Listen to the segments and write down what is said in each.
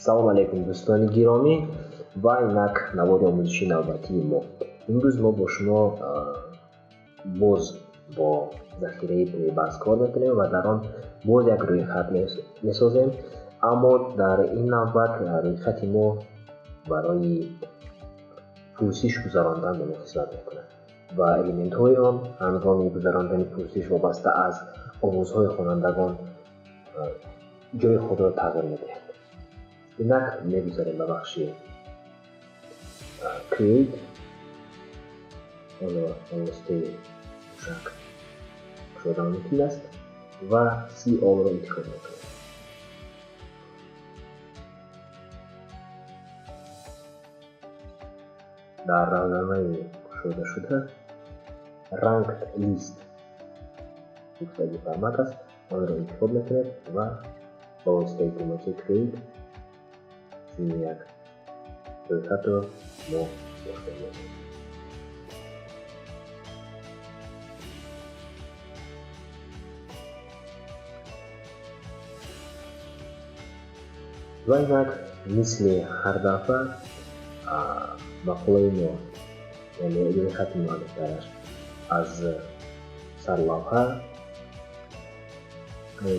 Салом алейкум, дӯстони гиромӣ, ва инак навори омӯзишии навбатии мо. Имрӯз мо бо шумо боз бо захираи Playbuzz кор мекунем ва дар он боз як рӯйхат месозем, аммо дар ин навбат рӯйхати мо барои пурсиш гузарондан ба мо хизмат мекунад ва элементҳои он ҳангоми гузарондани пурсиш вобаста аз овозҳои хонандагон ҷойи худро тағйир медиҳад. Инак мегузарем ба бахши Create, онро ба воситаи мушак кушодан мумкин аст ва See All-ро интихоб мекунем. Дар равзанаи кушодашуда Ranked List гуфтаги формат аст, онро интихоб мекунед ва ба воситаи тугмачаи Create чунин як рӯйхатро мо дошта месозем. Ва инак мисли ҳар дафъа мақолаи мо, яъне рӯйхати муаллифдараш, аз сарлавҳа,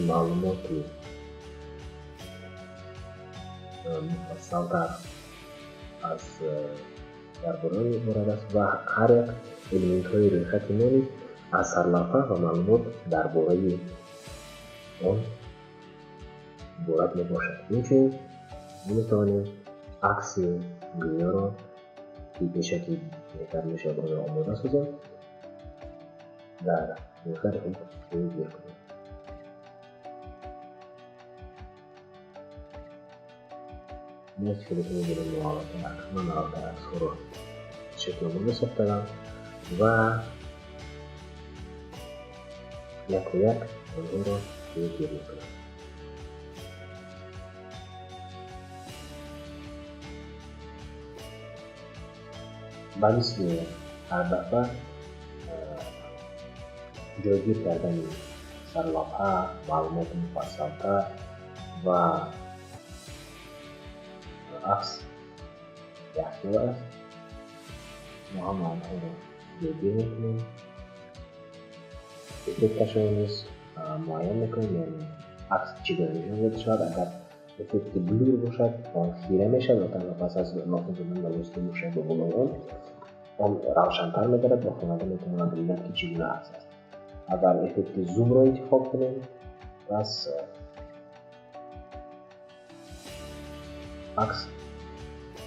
маълумоти муфассалтар аз дар бораи иборат аст ва ҳар як элементҳои рӯйхати мо низ аз сарлавҳа ва маълумот дар бораи он иборат мебошад. Инчунин метавонем акси гӯёро, ки пешакӣ беҳтар мешавад онро омода созем, дар рӯйхати худ ҷойгир кунем. Мо истифода мебарем ман аллакай аксҳоро пешакӣ омода сохтаам ва яку як онҳоро ҷойгир мекунам. Ба мисли ҳар дафъа ҷойгир кардани сарлавҳа, маълумоти муфассалтар ва акс якхела аст. Мо ҳама онҳоро ҷойгир мекунем, эффекташро низ муайян мекунем, яъне акс чӣ гуна нишон дода шавад. Агар эффекти blur бошад, он хира мешавад ва танҳо пас аз нохун задан ба воситаи мушак ба болои он равшантар мегардад ва хонанда метавонад бибинад, ки чӣ гуна акс аст. Агар эффекти зумро интихоб кунем, пас акс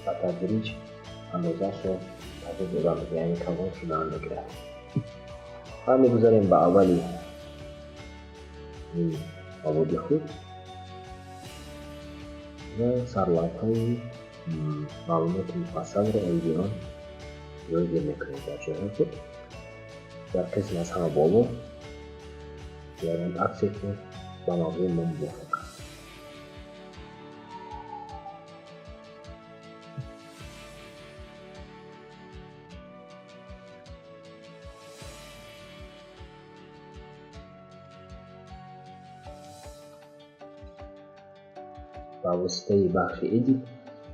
ба тадриҷ андозаашро тағйир дода мегирад, яъне калон шудан мегирад. Ва мегузарем ба аввали ин маводи худ ва сарлавҳаи маълумоти муфассалро оиди он ҷойгир мекунем дар ҷойҳои худ. Дар қисми аз ҳама боло ягон аксе, ки ба мавзӯи мо мувофиқ аст. Ба воситаи бахши Edit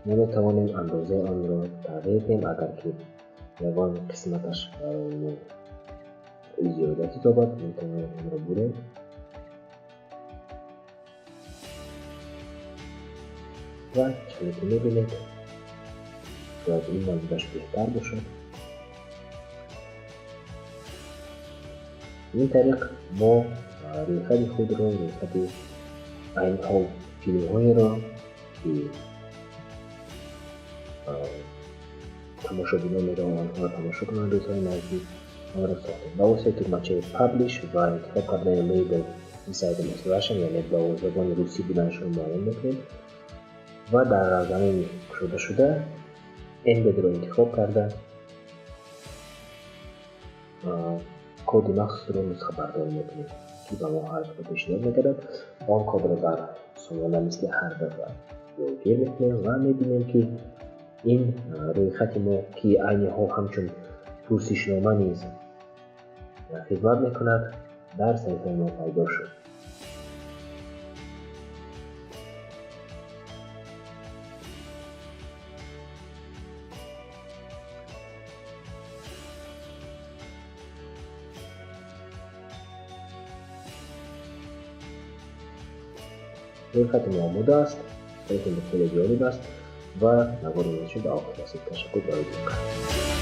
мо метавонем андозаи онро тағйир диҳем, агар ки ягон қисматаш барои мо зиёдатӣ тобад, метавонем онро бурем. Ва чизе ки мебинед, шояд ин намудаш беҳтар бошад. Ин тариқ мо рӯйхати худро, рӯйхати айни ҳол филмҳоеро, ки тамошобинон метавонанд онҳоро тамошо кунанд рӯзҳои наздик, онро сохтем. Ба воситаи тугмачаи Publish ва интихоб кардани label Inside as Russian, яъне ба забони русӣ буданашро муайян мекунем ва дар равзанаи кушодашуда Embed-ро интихоб карда коди махсусро нусхабардорӣ мекунем, ки ба мо ҳар дафъа пешниҳод мегардад. Он кодро дар сомона мисли ҳар дафъа ҷойгир мекунем ва мебинем, ки ин рӯйхати мо, ки айни ҳол ҳамчун пурсишнома низ хизмат мекунад, дар саҳифаи мо пайдо шуд. Рӯйхати мо омода аст, лекин хеле ҷолиб аст ва навори мо ба охир расид. Ташаккур барои диққат.